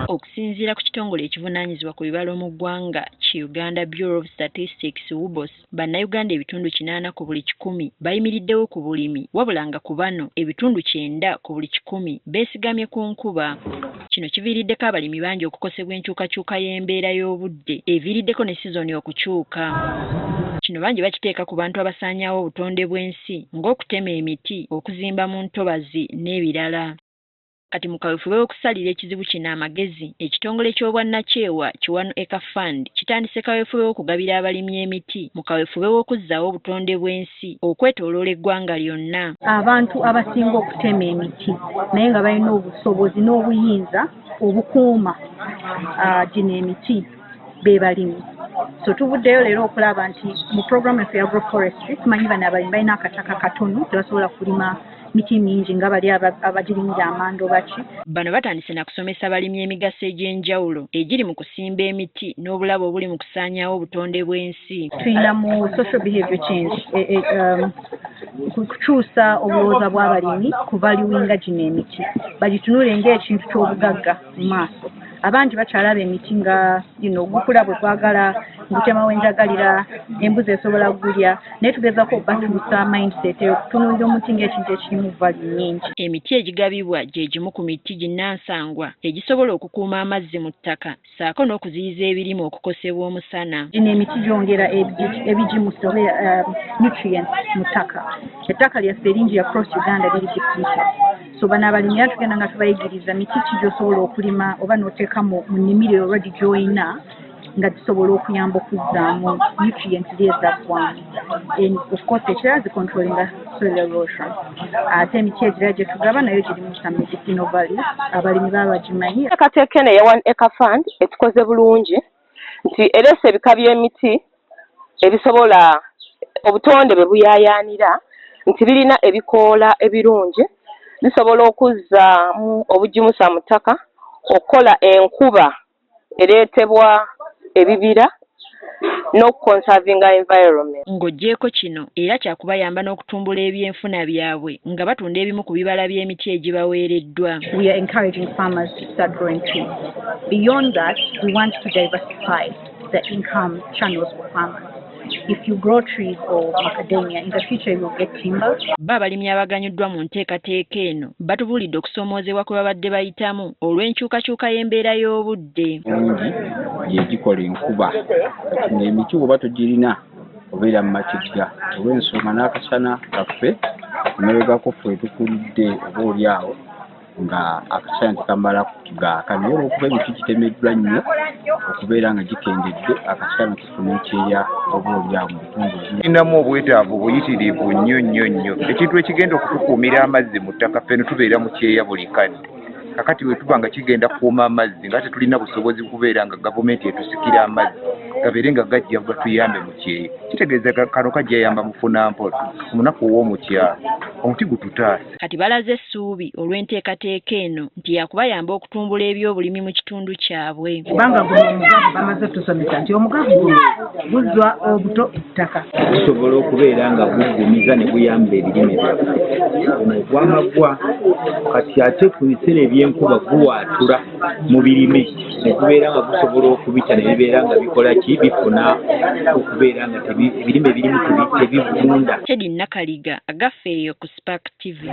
Okusinziira ku kitongole ekivunaanyizibwa ku bibalo mu ggwanga ki Uganda Bureau of Statistics, UBOS, Bannayuganda 8% bayimiriddewo ku bulimi, wabula nga ku bano 90% beesigamye ku nkuba. Kino kiviiriddeko abalimi bangi okukosebwa enkyukakyuka y'embeera y'obudde eviiriddeko ne sizoni okukyuka. Kino bangi bakiteeka ku bantu abasaanyaawo obutonde bw'ensi ng'okutema emiti, okuzimba mu ntobazi n'ebirala. Kati mu kaweefube w'okusalira ekizibu kino amagezi, ekitongole ky'obwannakyewa ki One Acre Fund kitandise kaweefube w'okugabira abalimi emiti mu kaweefube w'okuzzaawo obutonde bw'ensi okwetooloola eggwanga lyonna. Abantu abasinga okutema emiti naye nga balina obusobozi n'obuyinza obukuuma gino emiti be balimi. So tuvuddeyo leero okulaba nti mu programu yaffe ya agroforestry, tumanyi bano abalimi balina akataka katono, tebasobola kulima miti mingi nga bali abagirimira amanda baki. Bano batandise na kusomesa balimi emigaso egy'enjawulo egiri mu kusimba emiti n'obulabe obuli mu kusaanyaawo obutonde bw'ensi. Tulina mu social behavior change, kukyusa obulowooza bw'abalimi ku valuinga gino emiti, bagitunule ng'ekintu ky'obugagga mu maaso. Abangi bakyalaba emiti nga gukula bwe gwagala, ngutema wenjagalira, embuzi esobola gulya, naye tugezaako obatuusa mindset eyo okutunuulira omuti ng'ekintu ekirimu value nnyingi. Emiti egigabibwa gye gimu ku miti ginnansangwa egisobola okukuuma amazzi mu ttaka ssaako n'okuziyiza ebirime okukosebwa omusana. Gino emiti gyongera ebigimusa oba nutrients mu ttaka. Ettaka lyaffe eringi across Uganda liri depleted, so bano abalimi era tugenda nga tubayigiriza miti ki gy'osobola okulima oba n'oteeka mu nnimiro already gy'olina nga zisobola okuyamba okuzzaamu nutrients zi ezaggwamu. And of course, ekirala, zicontrollinga soil erosion. Ate emiti egirala gye tugaba nayo girimu some medicinal value, abalimi baba bagimanyi. Enteekateeka eno eya One Acre Fund etukoze bulungi nti ereese ebika by'emiti ebisobola obutonde bwe buyaayaanira, nti birina ebikoola ebirungi, bisobola okuzzaamu obugimusa mu ttaka, okukola enkuba ereetebwa ebibira n'okuconservinga environment. Ng'oggyeeko kino, era kyakubayamba n'okutumbula ebyenfuna byabwe nga batunda ebimu ku bibala by'emiti egibaweereddwa. We are encouraging farmers to start growing trees. Beyond that, we want to diversify the income channels for farmers. If you grow trees or macadamia, in the future you will get timber. Bo abalimi abaganyuddwa mu nteekateeka eno batubuulidde okusoomoozebwa kwe babadde bayitamu olw'enkyukakyuka y'embeera y'obudde. Mingi gyegikola enkuba. Kati n'emiti bw'oba togirina, obeera mu matigga olw'ensonga n'akasana kaffe emabegako ffe tukulidde oba oli awo nga akasana tekamala gaaka, naye olw'okuba emiti gitemeddwa nnyo okubeera nga gikendedde, akasana tufuna ekyeya oba oli awo mu bitundu ebimu. Tulinamu obwetaavu buyitirivu nnyo nnyo nnyo, ekintu ekigenda okutukuumira amazzi mu ttaka. Ffe ne tubeera mu kyeya buli kadde. Kakati bwe tuba nga kigenda kukuuma amazzi, nga tetulina busobozi kubeera nga gavumenti etusikira amazzi gabeere nga gajja gatuyambe mu kyeya, kitegeeza kano kajja yamba mufunampola omunaku ow'omukyalo, omuti gututaase. Kati balaze essuubi olw'enteekateeka eno nti yakubayamba okutumbula ebyobulimi mu kitundu kyabwe. Kubanga guno omugavu, bamaze tusomesa nti omugavu guno guzza obuto ettaka. Gusobola okubeera nga guggumiza ne guyamba ebirime byaffe. Guno ogw'amaggwa kati ate ku biseera ebyenkuba guwaatula mu birime ne gubeera nga gusobola okubita ne bibeera nga bikola ki, bifuna okubeera nga ebirime ebirimu tebivunda. Teddy Nakaliga, Agaffe eyo ku Spark TV.